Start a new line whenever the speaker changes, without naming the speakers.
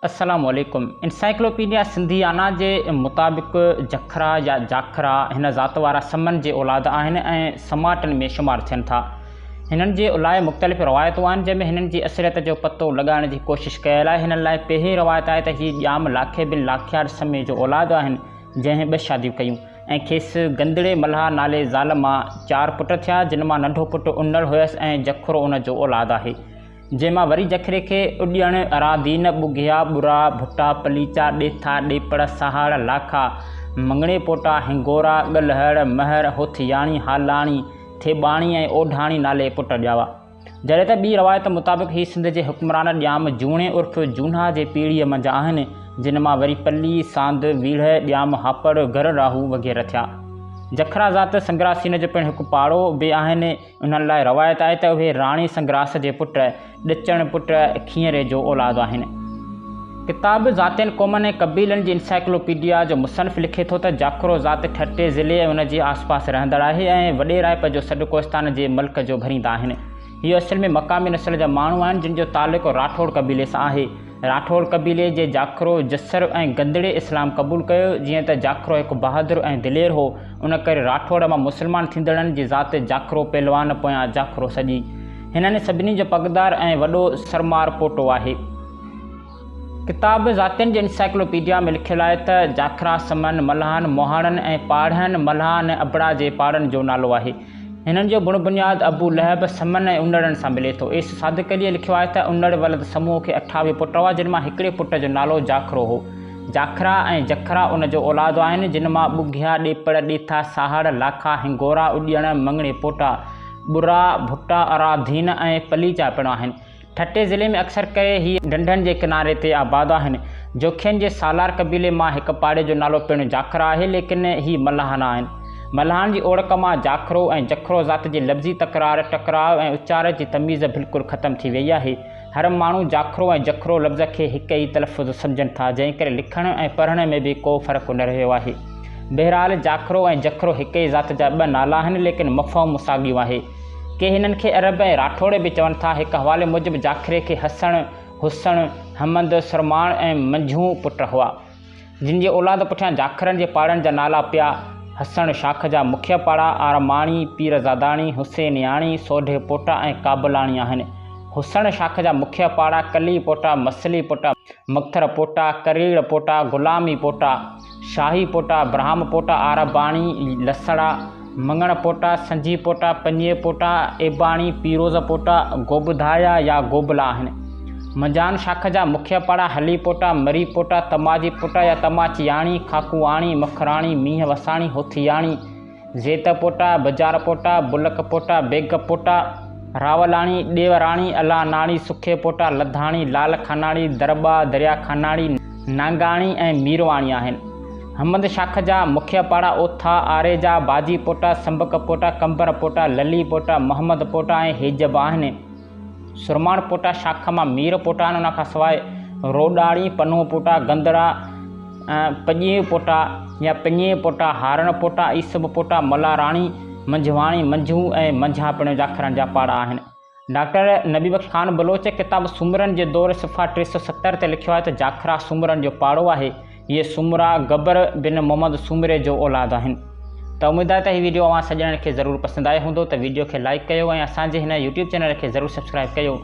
السلام عليڪم انسائيڪلوپيڊيا سنڌيانا جي مطابق جکرا يا جاکرا هن ذات وارا سمن جي اولاد آهن ۽ سماٽن ۾ شمار ٿين ٿا. هنن جي لاء مختلف روايتون آهن جنهن ۾ هنن جي اصليت جو پتو لڳائڻ جي ڪوشش ڪيل آهي. هنن لاء پهرين روايت آهي ته هي ڄام لاکي بن لاکيار سمي جو اولاد آهن جنهن ٻه شاديون ڪيون ۽ کيس گندڙي ملاح نالي زال مان چار پٽ ٿيا جن مان ننڍو پٽ انڙ هيس ۽ جکرو ان جو اولاد آهي. جنهن مان وري جکري کي اڏيڻ، ارادين، ٻگهيا، ٻرا، ڀٽا، پليچا، ڏيٿا، ڏيپڙ، سهاڙ، لاکا، مڱڻي پوٽا، هنگورا، ڳلهڙ، مهر، هوٿياڻي، هالاڻي، ٿيٻاڻي ۽ اوڍاڻي نالي پٽ ڄاوا. جڏهن ته ٻي روايت مطابق هي سنڌ جي حڪمران ڄام جوڻي عرف جونها جي پيڙهيء منجهه آهن، جن مان وري پلي، ساند، ويڙهه، ڄام هاپڙ، گر راهو وغيره ٿيا. جکرا ذات سنگراسين جو پڻ هڪ پاڙو به آهن. انهن لاء روايت آهي ته اهي راڻي سنگراس جي پٽ ڏچڻ پٽ کينئري جو اولاد آهن. ڪتاب ذاتين، قومن ۽ قبيلن جي انسائيڪلوپيڊيا جو مصنف لکي ٿو ته جاکرو ذات ٺٽي ضلعي ۽ ان جي آسپاس رهندڙ آهي ۽ وڏيرائپ جو سڏ ڪوهستان جي ملڪ جو ڀريندا آهن. هي اصل ۾ مقامي نسل جا ماڻهو آهن جن جو تعلق راٺوڙ قبيلي سان آهي. راٺوڙ قبيلي جي جاکرو، جسر ۽ گندڙي اسلام قبول ڪيو. جيئن ته جاکرو هڪ بهادر ۽ دلير هو، ان ڪري راٺوڙ مان مسلمان ٿيندڙن جي ذات جاکرو پهلوان پويان جاکرو سڏي. هنن سڀني جو پڳدار ۽ وڏو سرمار پوٽو آهي. ڪتاب ذاتين جي انسائيڪلوپيڊيا ۾ لکيل آهي ته جاکرا سمن، ملاحن، مهاڻن ۽ پاڙهن، ملاحن ۽ ابڙا جي پاڙن جو نالو آهي. هنن جو بڻ بنياد ابو لهب، سمن ۽ انڙن سان ملي ٿو. ايس صادق عليء لکيو آهي ته انڙ ولد سموء کي 28 پٽ هئا، جن مان هڪڙي پٽ جو نالو جاکرو هو. جاکرا ۽ جکرا ان جو اولاد آهن، جن مان ٻگهيا، ڏيپڙ، ڏيٿا، ساهڙ، لاکا، هنگورا، اڏيڻ، مڱڻي پوٽا، ٻرا، ڀٽا، اراڌين ۽ پليجا پڻ آهن. ٺٽي ضلعي ۾ اڪثر ڪري هي ڍنڍن جي ڪناري تي آباد آهن. جوکين جي سالار قبيلي مان هڪ پاڙي جو نالو پڻ جاکرا آهي، ليڪن هي ملاح نه آهن. ملاحن جي اوڙڪ مان جاکرو ۽ جکرو ذات جي لفظي تڪرار، ٽڪراء ۽ اچار جي تميز بلڪل ختم ٿي ويئي آهي. هر ماڻهو جاکرو ۽ جکرو لفظ کي هڪ ئي تلفظ سمجهن ٿا، جنهن ڪري لکڻ ۽ پڙهڻ ۾ به ڪو فرق نه رهيو آهي. بهرحال جاکرو ۽ جکرو هڪ ئي ذات جا ٻه نالا آهن، ليڪن مفهوم ساڳيو آهي. ڪي هنن کي عرب ۽ راٺوڙ به چون ٿا. هڪ حوالي موجب جاکري کي حسڻ، حسڻ، حمند، سرماڻ ۽ منجهون پٽ هئا، جن جي اولاد پٺيان جاکرن جي پاڙن جا نالا پيا. حسڻ شاخ جا مکيه پاڙا آرماڻي، پيرزاداڻي، حسينياڻي، سوڍي پوٽا ۽ ڪابلاڻي آهن. حسڻ شاخ جا مکيه پاڙا ڪلي پوٽا، مسلي پوٽا، مگٿر پوٽا، ڪريڙ پوٽا، غلامي پوٽا، شاهي پوٽا، براهم پوٽا، عارباڻي، لسڙا، مڱڻ پوٽا، سنجهي پوٽا، پڃي پوٽا، ايباڻي، پيروز پوٽا، گوبڌايا يا گوبلا آهن. منجهان شاخ جا مکيه پاڙا هلي پوٽا، مري پوٽا، تماجي پوٽا يا تماچياڻي، خاڪوآڻي، مکراڻي، مينهن وساڻي، هوٿياڻي، زيت پوٽا، بجار پوٽا، بلڪ پوٽا، بيگ پوٽا، راولاڻي، ڏيوراڻي، الاناڻي، سکي پوٽا، لڌاڻي، لال خاناڻي، درٻا، دريا خاناڻي، نانگاڻي ۽ ميرواڻي آهن. حمد شاخ جا مکيه پاڙا اوٿا، آريجا، باجي پوٽا، سنبڪ پوٽا، قمبر پوٽا، للي پوٽا، محمد پوٽا ۽ هيجب آهن. سرماڻ پوٽا شاخ مان مير پوٽا آهن، ان کان سواء روڏاڻي، پنهون پوٽا، گندڙا، پڄيء پوٽا يا پڃيء پوٽا، هارڻ پوٽا، عيسب پوٽا، ملاراڻي، منجهواڻي، منجهون ۽ منجها پڻ جاکرن جا پاڙا آهن. ڊاڪٽر نبي بخش خان بلوچ ڪتاب سومرن جي دور صفحه 370 تي لکيو آهي ته جاکرا سومرن جو پاڙو آهي. اهي سومرا گبر بن محمد سومري جو اولاد آهن. ته اميد آهي ته هي ويڊيو اوهان سڄڻن کي ضرور پسند آيو هوندو ته ويڊيو کي لائيڪ ڪيو ۽ اسان جي هن يوٽيوب چينل کي ضرور سبسڪرائيب ڪيو.